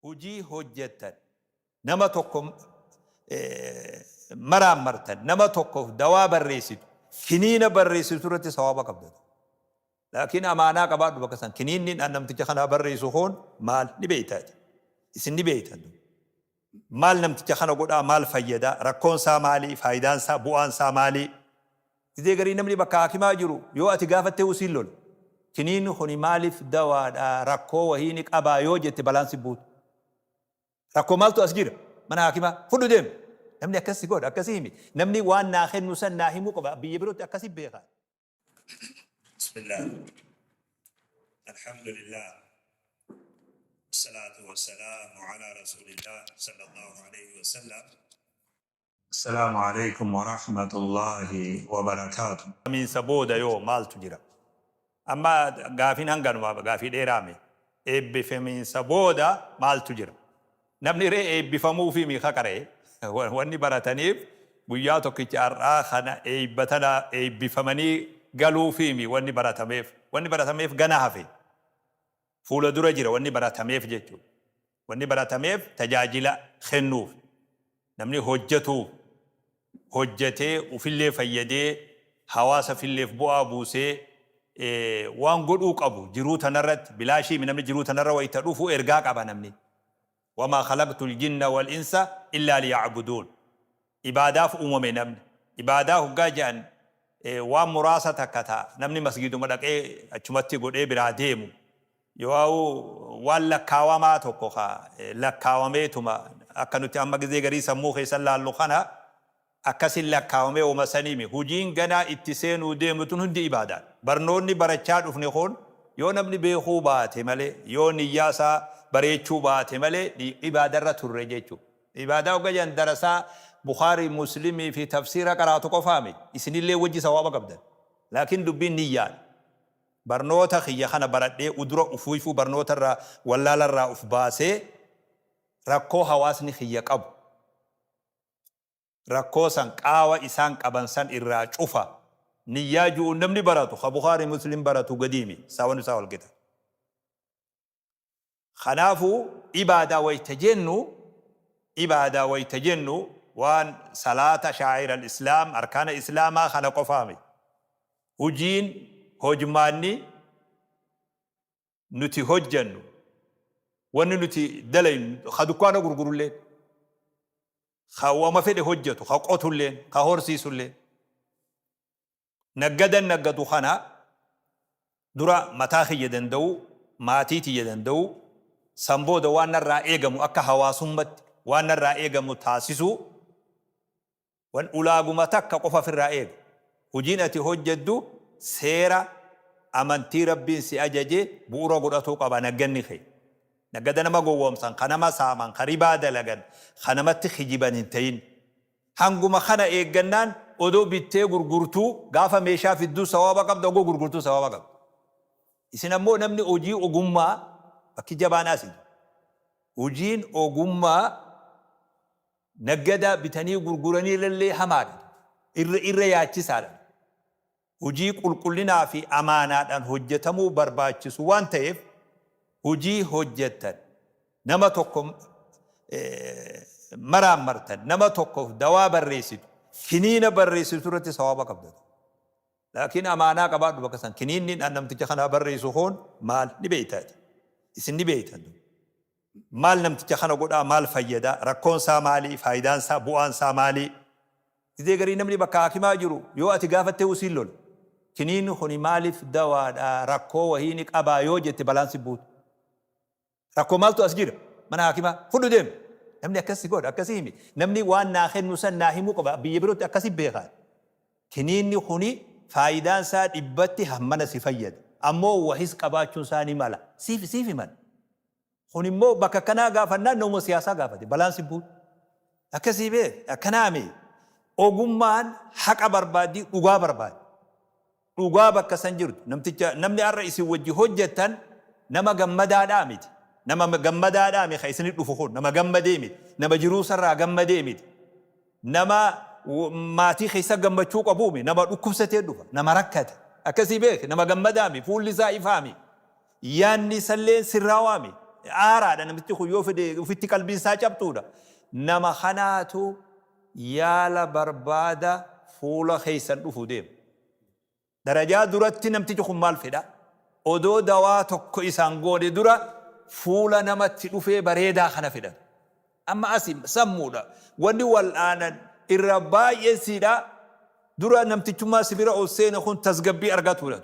Hujii hojjettan, nama tokko maraammartan, nama tokkoof dawaa barreessitu, kiniina barreessitu irratti sawaaba qabda. Laakiin amaanaa qabaadhu bakka san. Kiniinni an namticha kanaa barreessu kun maal ni beektaati. Isin ni beektan. Maal namticha kana godhaa, maal fayyada, rakkoon isaa maali, faayidaan isaa, bu'aan isaa maali? Gizee garii namni bakka haakimaa jiru yoo ati gaafattee usiin lola. Kiniinni kuni maaliif dawaadha, rakkoo wahii ni qabaa yoo jette balaan si buutu. Rakkoo maaltu as jira? Mana haakimaa fudhu deemi. Namni akkas si godha, akkasii himi. Namni waan naa kennu san naa himuu qaba. Biyya birootti akkasi beeka. Bismillah. Alhamdulillah. Wassalatu wassalamu ala rasulillah sallallahu alayhi wa sallam. Assalaamu alaikum wa rahmatullahi wa barakaatuh. Eebbifamiinsa booda yoo maaltu jira? Amma gaafiin hanganuma, gaafii dheeraame. Eebbifamiinsa booda maaltu jira? Namni ree eebbifamuufii mi ka qara'e? Wanni barataniif guyyaa tokkicha har'aa kana eebba tana eebbifamanii galuufii mi wanni baratameef? Wanni baratameef gana hafe. Fuula dura jira wanni baratameef jechuudha. Wanni baratameef tajaajila kennuuf. Namni hojjetuuf, hojjetee ufillee fayyadee hawaasafilleef bu'aa buusee waan godhuu qabu jiruu tanarratti bilaashii mi namni jiruu tanarra wayta dhufu ergaa qaba namni. Wamaa khalaqtul jinna wal insa illaa liya'buduun. Ibaadaaf uumame namni. Ibaadaa hoggaa je'an waan muraasa takka ta namni masgiiduma dhaqee achumatti godhee biraa deemu. Yoo waan lakkaawamaa tokko ka lakkaawameetuma akka nuti amma gizee garii sammuu keessa laallu kana akkasin lakkaawamee woma saniimi. Hujiin ganaa itti seenuu deemnu tun hundi ibaadaadha. Barnoonni barachaa dhufne kun yoo namni beekuu baate malee, yoo niyyaa isaa bareechuu baate malee ibaadarra turre jechuudha. Ibaadaa hogga jedhan darasaa Bukhaarii, Muslimii fi tafsiira qaraatu qofaa miti. Isinillee wajji sawaaba qabdan. Laakiin dubbiin niyyaadha. Barnoota kiyya kana baradhee udura ufuifuu barnoota irraa wallaala irraa uf baasee rakkoo hawaasni kiyya qabu rakkoo san qaawa isaan qaban san irraa cufa niyyaa ju'uun namni baratu ka Bukhaarii Muslim baratu gadii miti, saawwan isaa wal qixa. Kanaafuu ibaadaa wayta jennu, ibaadaa wayta jennu waan salaata, shaa'ira al-islaam, arkaana islaamaa kana qofaa miti. Hujiin, hojmaanni nuti hojjannu, wanni nuti dalaynu, ka dukkaana gurgurulleen, ka wama fedhe hojjatu, ka qotulleen, ka horsiisulleen, Naggadan naggadu kana dura mataa kiyya danda'uu, maatii tiyya danda'uu, san booda waan narraa eegamu akka hawaasummatti waan narraa eegamu taasisuu, wan ulaaguma takka qofa firraa eega. Hujiin ati hojjaddu seera amantii Rabbiin si ajaje bu'ura godhatuu qaba nagganni kee. Naggada nama gowwoomsan, ka nama saaman, ka ribaa dalagan, ka namatti kijiban hin ta'in. Hanguma kana eeggannaan odoo bittee gurgurtuu gaafa meeshaa fidduu sawaaba qabda, oguu gurgurtuu sawaaba qabda. Isin ammoo namni hojii ogummaa bakki jabaan asi. Hojiin ogummaa naggadaa bitanii gurguranii irrallee hamaadha. Irra irra yaachisaadha. Hojii qulqullinaa fi amaanaadhaan hojjetamuu barbaachisu waan ta'eef hojii hojjettan, nama tokko maraammartan, nama tokkoof dawaa barreessitu, kiniina barreessitu irratti sawaaba qabda. Laakiin amaanaa qabaadhu bakka san. Kiniinni namticha kanaa barreessu kun maal ni beektaati. Isin ni beektan. Maal namticha kana godhaa, maal fayyada, rakkoon isaa maali, faayidaan isaa, bu'aan isaa maali? Gizee garii namni bakka haakimaa jiru yoo ati gaafattee usiin lola. Kiniinni kuni maaliif dawaadha, rakkoo wahii ni qabaa yoo jette balaan si buutu. Rakkoo maaltu as jira? Mana haakimaa fudhu deemi. Namni akkas si godha, akkasii himi. Namni waan naa kennu san naa himuu qaba. Biyya birootti akkasi beekaa. Kiniinni kuni faayidaan isaa dhibbatti hammana si fayyada. Ammoo wahis qabaachuun isaa ni mala. Siif siif himan. Kun immoo bakka akkanaa gaafannaan nama siyaasaa gaafate. Balaan si buutu. Akkasii bee akkanaa mee ogummaan haqa barbaaddi, dhugaa barbaaddi. Dhugaa bakka san jirtu namticha namni har'a isin wajji hojjettan nama gammadaadhaa miti. Nama gammadaadhaa miti kan isinit dhufu kun, nama gammadee miti. Nama jiruu sarraa gammadee miti. Nama maatii keessa gammachuu qabuu miti. Nama dhukkubsatee dhufa. Nama rakkate. Akkasii beek, nama gammadaa miti. Fuulli isaa ifaa miti. Yaanni isallee sirraawaa miti. Aaraadha namtichi kun yoo fedhe ofitti qalbiin isaa cabxuudha. Nama kanaatu yaala barbaada fuula keessan dhufu deema. Darajaa duratti namtichi kun maal fedha? Odoo dawaa tokko isaan goone dura fuula namatti dhufee bareedaa kana fedhan. Amma asi sammuudha. Wanni wal'aanan irra baay'een siidha dura namtichummaa si bira ol seene kun tasgabbii argatuudha.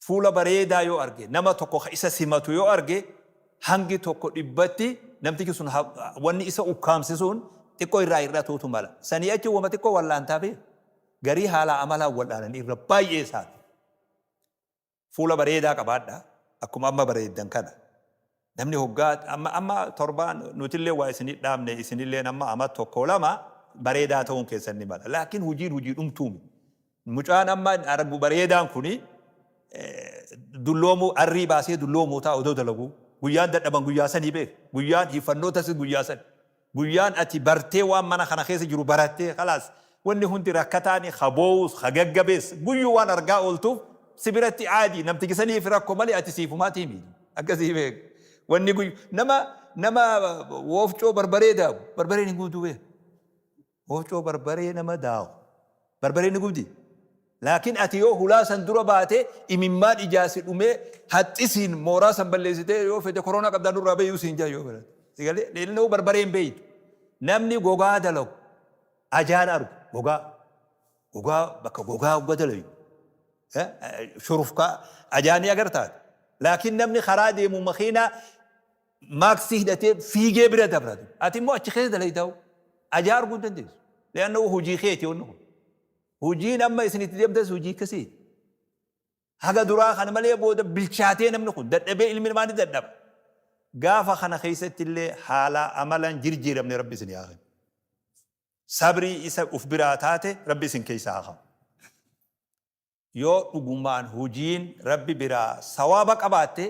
Fuula bareedaa yoo arge, nama tokko ka isa simatu yoo arge, hangi tokko dhibbatti namtichi sun wanni isa ukkaamse sun xiqqoo irraa hir'atuutu mala. Sanii achi wama xiqqoo wal'aantaa beeka. Garii haalaa amalaan wal'aanan irra baay'ee isaati. Fuula bareedaa qabaadhaa. Akkuma amma bareeddan kana. Namni hoggaa amma amma torbaan nutillee waa isinit dhaamne isinilleen amma ama tokko lama bareedaa ta'uun keessan ni mala. Laakiin hujiin hujii dhumtuu miti. Mucaan amma argu bareedaan kuni dulloomuu arrii baasee dulloomuu ta'a odoo dalaguu. Guyyaan dadhaban guyyaa sanii beek. Guyyaan hiffannootas guyyaa sani. Guyyaan ati bartee waan mana kana keessa jiru barattee kalaas wanni hundi rakkataani ka boo'us ka gaggabees guyyuu waan argaa ooltuuf si biratti caadi namtichi saniif rakko malee ati siifumaatii miti akkasii beek wanni guyyu nama nama woofcoo barbaree daaku barbareen hin gubduu beek woofcoo barbaree nama daaku barbareen ni gubdi Laakiin ati yoo hulaa san dura baate imimmaan ijaa si dhumee haxxisiin mooraa san balleessitee yoo fete koronaa qabdaa nurraa bahi siin jaa yoo barate. Si galee ilmoo barbaree hin beeytu. Namni gogaa dalagu ajaan argu gogaa gogaa bakka gogaa hogga dalagu shurufkaa ajaanii agartaati. Laakiin namni karaa deemu makiinaa maaksii hidhatee fiigee bira dabratu. Ati immoo achi keessa dalaytaa'u ajaa arguu hin dandeessu. Le'anna hojii keeti wanni kun. Hujiin amma isin itti deemtanis hujii akkasiiti. Haga duraa kana malee booda bilchaatee namni kun dadhabee ilmi namaa ni dadhaba. Gaafa kana keessatti illee haalaa amalan jirjiiramne Rabbi isin haa kennu. Sabrii isa uf biraa taate Rabbi isin keessa haa kaa'u. Yoo dhugumaan hujiin Rabbi biraa sawaaba qabaatte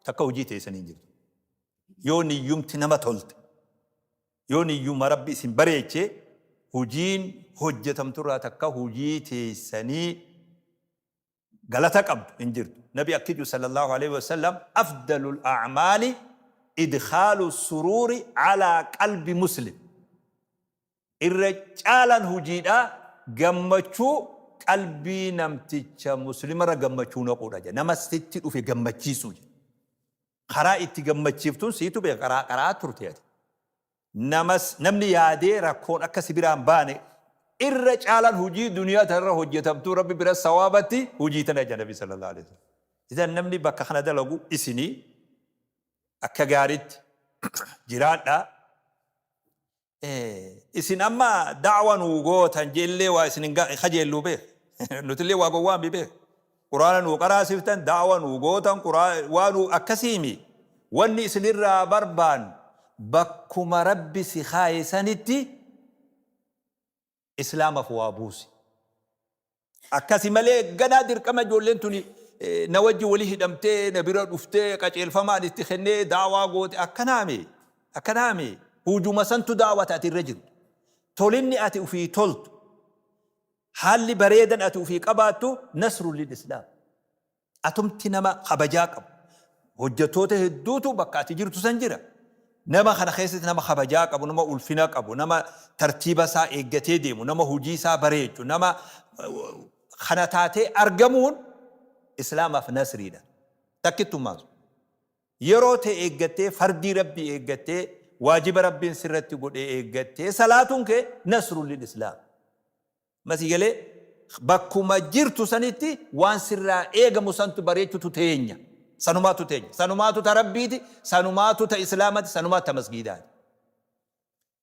takka hujii teessanii hin jirtu. Yoo niyyumti nama tolte. Yoo niyyuma Rabbi isin bareeche hujiin hojjatamturraa takka hujii teessanii galata qabdu hin jirtu. Nabi akki jedhu sallallahu aleyhi wa sallam afdalul a'maali idkhaalu suruuri alaa qalbi muslim. Irra caalaan hujiidhaa gammachuu qalbii namticha muslimarra gammachuu naquudha jedha. Nama sitti dhufe gammachiisuu jedha. Karaa itti gammachiiftuun siitu beeka karaa karaa turte ati. Namas namni yaadee rakkoon akka si biraan baane irra caalaan hujii duniyaa tanarra hojjetamtuu Rabbi bira sawaabatti hujii tana jedha Nabi sallallahu alaihi wasallam. Idan namni bakka kana dalagu isinii akka gaariitti jiraadhaa. Isin amma da'wa nuu gootan jeellee waa isin hin kajeelluu beek. Nutillee waa gowwaami beek. Quraana nuu qaraasiftan da'wa nuu gootan waa nuu akkasiimi. Wanni isinirraa barbaannu bakkuma Rabbi si kaaye sanitti Islaamaf waa buusi. Akkasi malee ganaa dirqama ijoolleen tuni na wajji wali hidhamtee na bira dhuftee qaceelfama ani itti kennee da'waa goote akkanaami akkanaami hujuma santu da'wa ta ati irra jirtu. Tolinni ati ufii toltu haalli bareedan ati ufii qabaattu nasrun lil islaam. Atumti nama kabajaa qabu. Hojjattoota hedduutu bakka ati jirtu san jira. Nama kana keessatti nama kabajaa qabu, nama ulfina qabu, nama tartiiba isaa eeggatee deemu, nama hojii isaa bareechu, nama kana taatee argamuun Islaamaaf nasriidha. Takkittummaan sun. Yeroo tee eeggattee, fardii Rabbii eeggattee, waajiba Rabbiin sirratti godhe eeggattee salaatuun kee nasrun lil Islaam. Amma sii galee? Bakkuma jirtu sanitti waan sirraa eegamu santu bareechutu teenya. Sanumaatu teenya. Sanumaatu ta Rabbiiti, sanumaatu ta Islaamati, sanumaatu ta masgiidaati.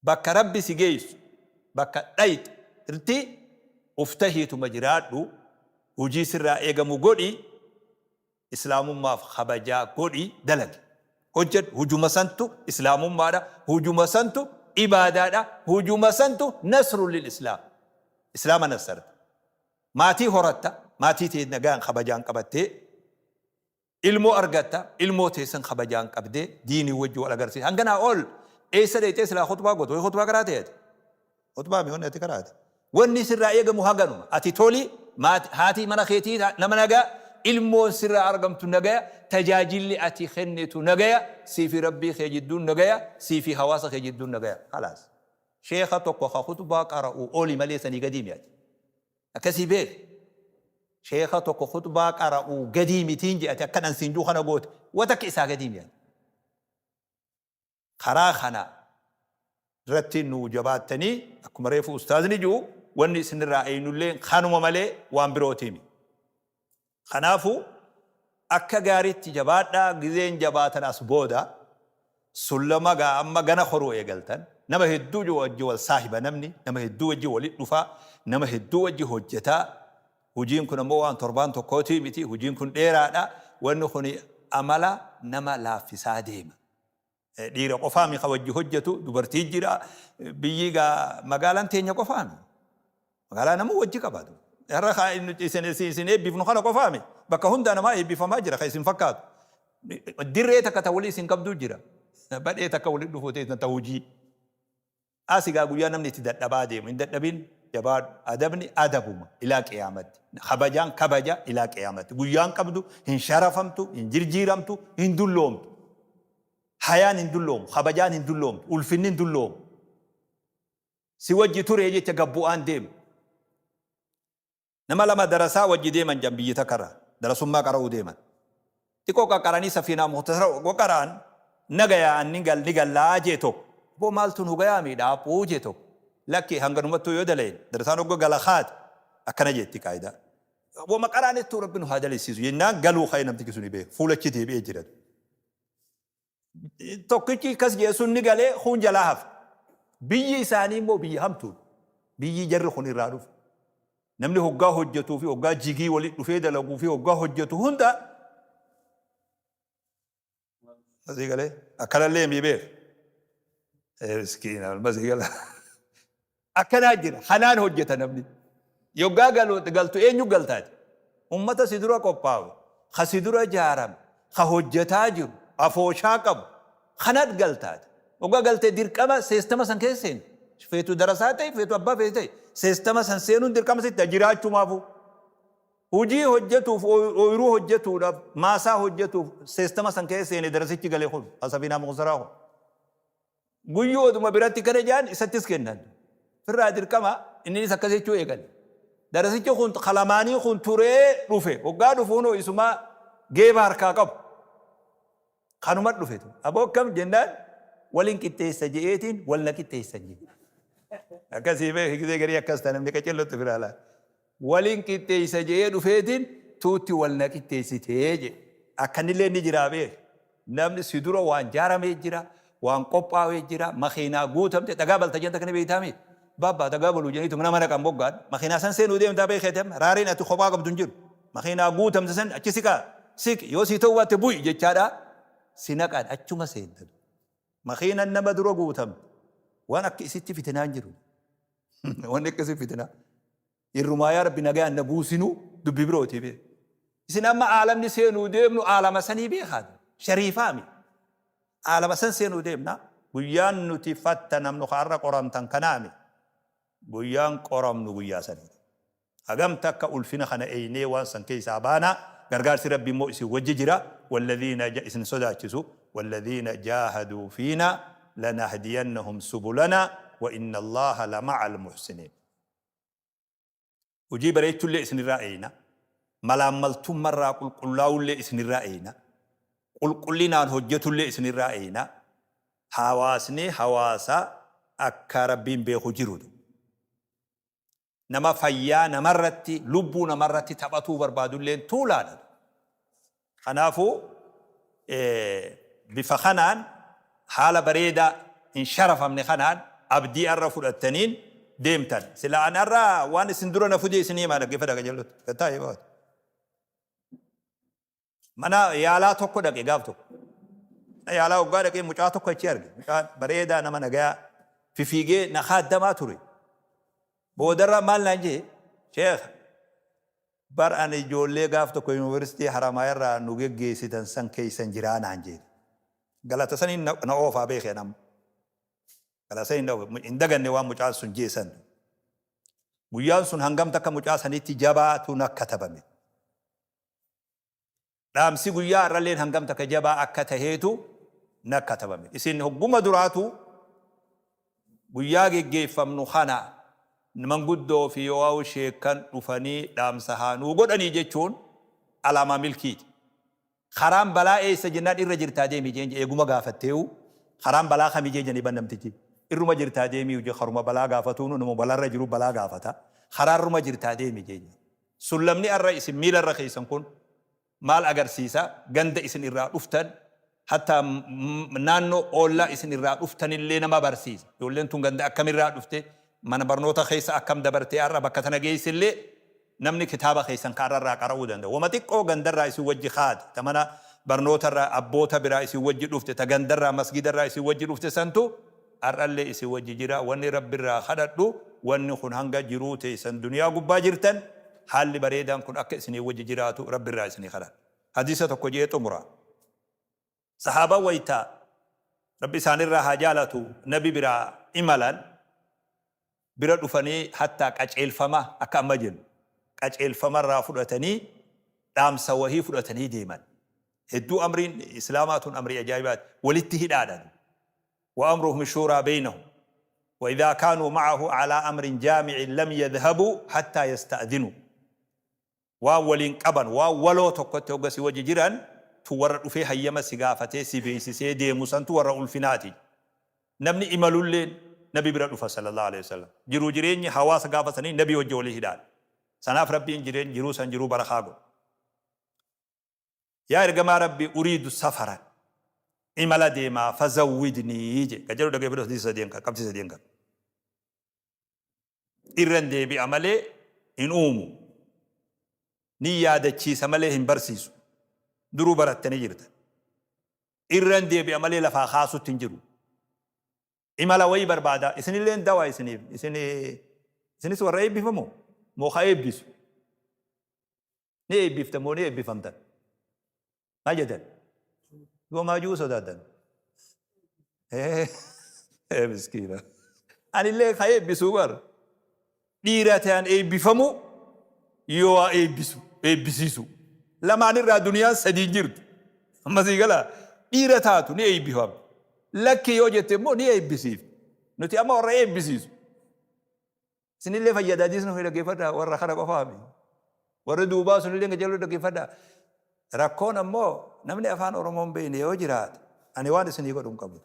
Bakka Rabbi si geessu, bakka dhayxti uf tahiituma jiraadhu, hujii sirraa eegamu godhi, Islaamummaaf kabajaa godhi dalagi. Hojjadhu. Hujuma santu Islaamummaadha. Hujuma santu ibaadaadha. Hujuma santu nasrun lil Islaam. Islaama nassarta. Maatii horatta. Maatii tee nagaan kabajaan qabattee ilmoo argatta. Ilmoo teessan kabajaan qabdee diinii wajji wal agarsiisa. Hanganaa ol eessa dhayxee silaa khutbaa gootu? Wayi khutbaa qaraatee ati? Khutbaa mi wanni ati qaraate? Wanni sirraa eegamu haganuma. Ati toli, maati, haati mana keetii nama nagaa, Ilmoon sirraa argamtu nagaya. Tajaajilli ati kennitu nagaya. Sii fi Rabbii kee jidduun nagaya. Sii fi hawaasa kee jidduun nagaya. Khalaas. Sheekha tokko ka khuxbaa qara'u oli malee sanii gadii mi ati. Akkasii beeki. Sheekha tokko khuxbaa qara'u gadii mitiin je ati akkan an siin juu kana goote. Wa takka isaa gadii mi ati. Karaa kana irratti nuu jabaattanii akkuma reefu ustaazni ji'u wanni isinirraa eeynulleen kanuma malee waan birootii miti. Kanaafuu akka gaariitti jabaadhaa gizeen jabaatan as booda sullama gaa amma gana koruu eegaltan nama hedduu wajji wal saahiba namni nama hedduu wajji walitti dhufaa nama hedduu wajji hojjetaa hujiin kun ammoo waan torbaan tokkootii miti hujiin kun dheeraadha wanni kun amala nama laaffisaa deema. Dhiira qofaami ka wajji hojjetu dubartii jira biyyi gaa magaalaan teenya qofaami. Magaalaa namuu wajji qabaatu. Har'a ka isin isin eebbifnu kana qofaami. Bakka hundaa namaa eebbifamaa jira ka isin fakkaatu. Dirree takka ta walii isin qabduu jira. Badhee takka walitti dhufuu teessan ta hojii. Asi gaa guyyaa namni itti dadhabaa deemu hin dadhabin jabaadhu adabni adabuma ilaa qiyaamatti kabajaan kabaja ilaa qiyaamatti guyyaan qabdu hin sharafamtu hin jirjiiramtu hin dulloomtu hayaan hin dulloomu kabajaan hin dulloomtu ulfinni hin dulloomu si wajji turee jecha gabbu'aan deemu Nama lama darasaa wajji deeman jedhan biyyi takka irraa. Darasummaa qara'uu deeman. Xiqqoo qaqqaranii safiinaa mukhtasara oggo qara'an nagaya an ni gal ni gallaa jee tokko. Boo maaltu nu gayaa mi dhaaphuu jee tokko. Lakki hanganumattuu yoo dalayne darasaan oggo gala kaate akkana jeetti qaayidaa. Wama qara'anittuu rabbi nu haa dalaysiisu jennaan galuu ka'e namtichi suni beeku. Fuulachi deebi'ee jira. Tokkichi akkas jedhe sun ni galee kuun jalaa hafe. Biyyi isaanii immoo biyya hamtuudha. Biyyi jarri kun irraa dhufe. Namni hoggaa hojjetuu fi hoggaa jigii walitti dhufee dalaguu fi hoggaa hojjetu hunda asii galee akkanallee mii beek. Miskiina almasii gala. Akkanaa jira. Kanaan hojjeta namni. Yoggaa galtu eenyu galtaati? Ummata si dura qophaawe, ka si dura jaarame, ka hojjetaa jiru, afooshaa qabu, kanat galtaati. Yoggaa galte dirqama seestama san keessa seenu. Feetu darasaa ta'e, feetu abbaa feetu ta'e, seestama san seenuun dirqama sitti jiraachumaafuu. Hojii hojjetuuf, ooyiruu hojjetuudhaaf, maasaa hojjetuuf seestama san keessa seene darasichi gale kun, safiinaa muqsaraa kun. Guyyuu oduma biratti kana jedhan isattis kennan. Firraa dirqama inninis akkas jechuu eegale. Darasichi kun kalamaanii kun turee dhufe. Hoggaa dhufu hunoo isumaa geeba harkaa qabu. Kanuma dhufetu. Aboo akkam jennaan waliin qixxeessa je'eetiin wal na qixxeessan jedhe. Akkasii beeki gisee garii akkas ta'a namni qacellotti firaa laata. Waliin qixxeessa je'ee dhufeetiin tuutti wal na qixxeessitee jedhe. Akkanillee ni jiraa beeki. Namni si dura waan jaaramee jira, waan qophaawee jira, makiinaa guutamte, dhagaa balta jedhan takka ni beektaa mii? Baabaa dhagaa baluu jedhaniitu mana naqan moggaan, makiinaa san seenuu deemtaa beekeeti amma, raareen ati kophaa qabdu hin jiru. Makiinaa guutamte san achi siqaa, siqi, yoo sii ta'uu baatte bu'i jechaadha si naqan achuma seenta. Makiinan nama dura guutamte waan akka isitti fitinaa hin jiru. Wanni akkasii fitinaa. Irrumaa yaa Rabbi nagayaan na buusinuu dubbii birootii bee. Isin amma aalamni seenuu deemnu aalama sanii beekaa. Shariifaami. Aalama san seenuu deemna. Guyyaan nuti fattanamnu ka har'a qoramtan kanaami. Guyyaan qoramnu guyyaa saniiti. Hagam takka ulfina kana eeynee waan san keessaa baana. Gargaarsi Rabbi immoo isin wajji jira. Walladhiina isin sodaachisu. Walladhiina jaahaduu fiina lanahdiyannahum subulana wa inna Allaha lama'al muhsiniin. Hojii bareechullee isinirraa eeyna. Malaammaltummarraa qulqullaa'ullee isinirraa eeyna. Qulqullinaan hojjetullee isinirraa eeyna. Hawaasni hawaasa akka Rabbiin beeku jiruudha. Nama fayyaa namarratti, lubbuu namarratti taphatuu barbaadulleen tuulaadha. Kanaafuu bifa kanaan haala bareedaa hin sharafamne kanaan abdii arra fudhattaniin deemtan. Sila an arra waan isin dura na fudee isin himaa dhaggeeffadha qajeellotti. Gattaa himaa. Mana yaalaa tokko dhaqe gaaf tokko. Mana yaalaa hoggaa dhaqee mucaa tokko achi arge. Mucaa bareedaa nama nagayaa fifiigee na kaaddamaa ture. Boodarra maal naan jee sheekh Bar ani ijoollee gaaf tokko Yuunivarsiitii Haramaaya irraa nu geggeessitan san keessan jiraa naan jeete. Galata saniin na oofaa beeki an amma. Galata saniin na oofa. Hin daganne waan mucaan sun jee san. Guyyaan sun hangam takka mucaa sanitti jabaatu na katabame. Dhaamsi guyyaa har'alleen hangam takka jabaa akka taheetu na katabame. Isin hogguma duraatu guyyaa geggeeffamnu kana manguddoo fi yoo'aawu sheekkan dhufanii dhaamsa haa nuu godhanii jechuun alaamaa milkiiti. Karaan balaa eessa jennaan irra jirtaa deemi jeen eeguma gaafatteewu karaan balaa kami jeen jedhanii ban namtichi. Irruma jirtaa deemi je karuma balaa gaafatuunu nama balaarra jiru balaa gaafata. Karaarruma jirtaa deemi jeen. Sullamni arra isin miilarra keessan kun maal agarsiisa? Ganda isin irraa dhuftan, hattaa naannoo oollaa isin irraa dhuftanillee nama barsiisa. Ijoolleen tun ganda akkamirraa dhufte, mana barnoota keessa akkam dabartee har'a bakka tana geessellee namni kitaaba keessan ka har'a irraa qara'uu danda'a. Wama xiqqoo gandarraa isin wajji kaate, ta mana barnootarraa abboota biraa isin wajji dhufte, ta gandarraa masgidarraa isin wajji dhufte santu har'allee isin wajji jira. Wanni Rabbirraa kadhadhu wanni kun hanga jiruu teessan duniyaa gubbaa jirtan haalli bareedaan kun akka isinii wajji jiraatu Rabbirraa isinii kadhadha. Hadiisa tokko je'ee xumura. Sahaabaan wayta Rabbi isaanirraa haa jaalatu Nabi biraa imalan bira dhufanii hattaa qaceelfama akka amma jennu qaceelfama irraa fudhatanii dhaamsa wahii fudhatanii deeman. Hedduu amriin Islaamaa tun amrii ajaa'ibaati. Walitti hidhaadha. Wa amruhum shuuraa beynahum. Wa idhaa kaanuu ma'ahu alaa amrin jaamicin lam yadhhabuu hattaa yasta'dhinuu. Waan waliin qaban, waan waloo tokkotti hogga si wajji jiran, tu warra dhufee hayyama si gaafatee si beeysisee deemu santu warra ulfinaati. Namni imalulleen Nabi bira dhufa sallallaahu aleyhi wa sallam. Jiruu jireenyi hawaasa gaafa sanii Nabii wajji walii hidhaadha. Sanaaf Rabbiin jireen jiruu san jiruu barakaa godhe. Yaa Ergamaa Rabbii uriidu safaran, imala deemaa, fazawwidnii jedhe. Ka jedhu dhageeffadhu hadiisa sadeen kana, qabxii sadeen kana. Irran deebi'a malee hin uumu. Ni yaadachiisa malee hin barsiisu. Duruu barattanii jirtan. Irran deebi'a malee lafaa kaasutti hin jiru. Imala wayii barbaada. Isinilleen dawa isiniif. Isin isinis warra eebbifamoo? Moo ka eebbisu? Ni eebbiftan moo ni eebbifamtan? Maal jettan? Yoo maajuu sodaattan. Ee miskiina. Anillee ka eebbisuu bar. Dhiira ta'an eebbifamuu yoo waa eebbisu eebbisiisu. Lamaan irraa duniyaan sadii hin jirtu. Amma sii galaa dhiira taatu ni eebbifamta. Lakki yoo jette immoo ni eebbisiifta. Nuti amma warra eebbisiisu. Isinillee fayyada hadiisni kun dhaggeeffadhaa warra kana qofaami. Warri duubaa sunillee qajeeluu dhaggeeffadhaa. Rakkoon ammoo namni afaan Oromoo hin beekne yoo jiraate ani waan isinii godhu hin qabu.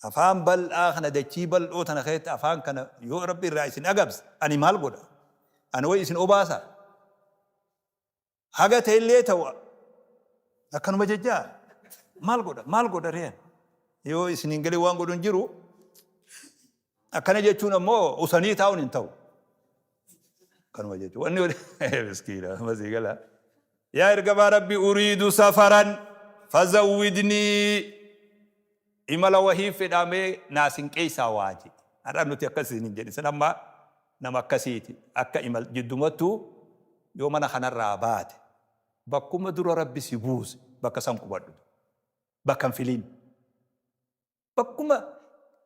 Afaan bal'aa kana dachii bal'oo tana keessatti afaan kana yoo Rabbi irraa isin agabse ani maal godha? Ani wayi isin obaasa? Haga ta'ellee ta'u akkanuma jechaa maal godha maal godha reen yoo isin hin galin waan godhu hin jiru akkana jechuun ammoo usanii taa'uun hin ta'u. Akkanuma jechuun wanni miskiina masii gala. Yaa ergamaa Rabbi uriidu safaran fazawwidnii imala wahii fedhamee naa sinqeessaa waa jedhe. Har'a nuti akkas isin hin jedhin isin amma nama akkasiiti akka imal jiddumattuu yoo mana kanarraa baate bakkuma dura Rabbi si buuse bakka san qubadhu. Bakka hin filin. Bakkuma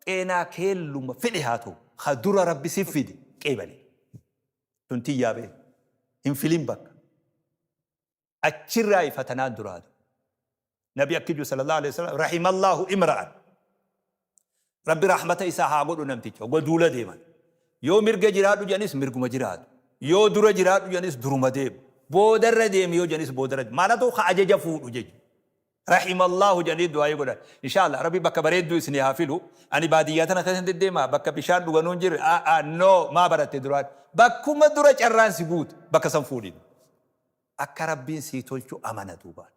xeenaa keelluma fedhe haa ta'u ka dura Rabbi si fide qeebali. Tun tiyyaa bee. Hin filin bakka. Achirraa fatanaan duraatu. Nabi akki jiru sallallahu alaihi wasallam rahimallahu imra'an. Rabbi rahmata isaa haa godhu namticha hogga duula deeman. Yoo mirga jiraadhu jedhanis mirguma jiraatu. Yoo dura jiraadhu jedhanis duruma deemu. Boodarra deemi yoo jedhanis boodarra deemu. Maalatu ka ajaja fuudhu jechuudha. Rahimallahu jedhanii du'aayii godhan. Inshallah Rabbi bakka bareedduu isinii haa filu. Ani baadiyyaa tana keessa deddeema bakka bishaan dhuganuu hin jirre. Aa no maa baratte duraan. Bakkuma dura carraan si guute bakka san fuudhin. Akka Rabbiin sii tolchu amana duubaan.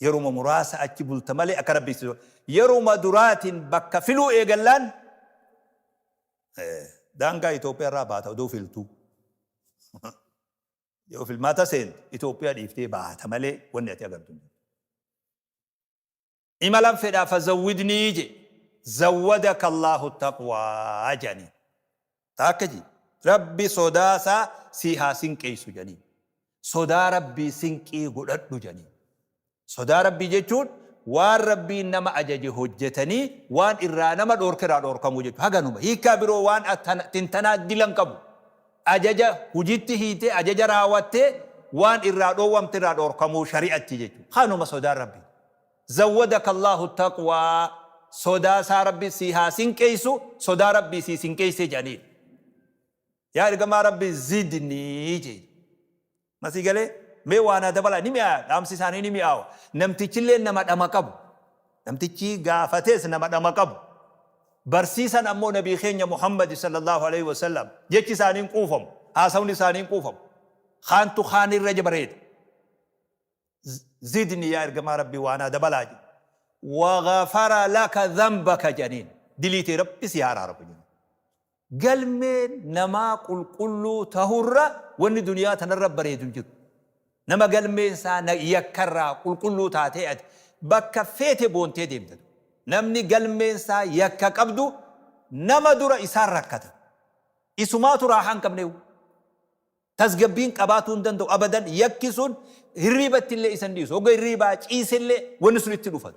Yeruma muraasa achi bulta malee akka Rabbiin sii tolchu. Yeruma duraatiin bakka filuu eegallaan daangaa Itoophiyaa irraa baata odoo filtuu. Yoo filmaata seente Itoophiyaa dhiiftee baata malee wanni ati agartu hin jiru. Imalan fedhaa fazawwidnii je zawwadaka Allahu taqwaa jedhanii. Akka ji Rabbi sodaasaa sii haa sinqeessu jedhanii. Sodaa Rabbii sinqii godhadhu jedhanii. Sodaa Rabbii jechuun waan Rabbiin nama ajaje hojjetanii waan irraa nama dhoorke irraa dhoorkamuu jechuudha. Haganuma. Hiikkaa biroo waan tintanaa dilan qabu. Ajaja hujitti hiitee ajaja raawwattee waan irraa dhoowwamte irraa dhoorkamuu shari'atti jechuudha. Kanuma sodaan Rabbii. Zawwadaka Allaahu taqwaa, sodaa isaa Rabbi sii haa sinqeessu, sodaa Rabbii sii sinqeessee jedhaniin. Yaa ergamaa Rabbii zidnii jee. Masii galee mee waa naa dabalaa ni mi'aaya dhaamsi isaanii ni mi'aawa. Namtichillee nama dhama qabu. Namtichi gaafatees nama dhama qabu. Barsiisan ammoo nabii keenya Muhammad sallallahu alaihi wasallam jechi isaanii hin quufamu. Haasawni isaanii hin quufamu. Kaantu kaan irra bareeda. Zidni yaa ergamaa Rabbii waa naa dabalaa jedhe. Wa laka dhanbaka jedhaniin. Dilii tee Rabbi si haa araaramu jedhaniin. Galmeen namaa qulqulluu tahurra wanni duniyaa tanarra bareedu hin jiru. Nama galmeen isaa yakkarraa qulqulluu taatee ati bakka feete boontee deemta. Namni galmeen isaa yakka qabdu nama dura isaan rakkata. Isumaatu raahaa hin qabneewu. Tasgabbiin qabaatuu hin danda'u abadan yakki sun hirriibatti illee isa hin dhiisu. Hogga hirriibaa ciisellee wanni sun itti dhufa.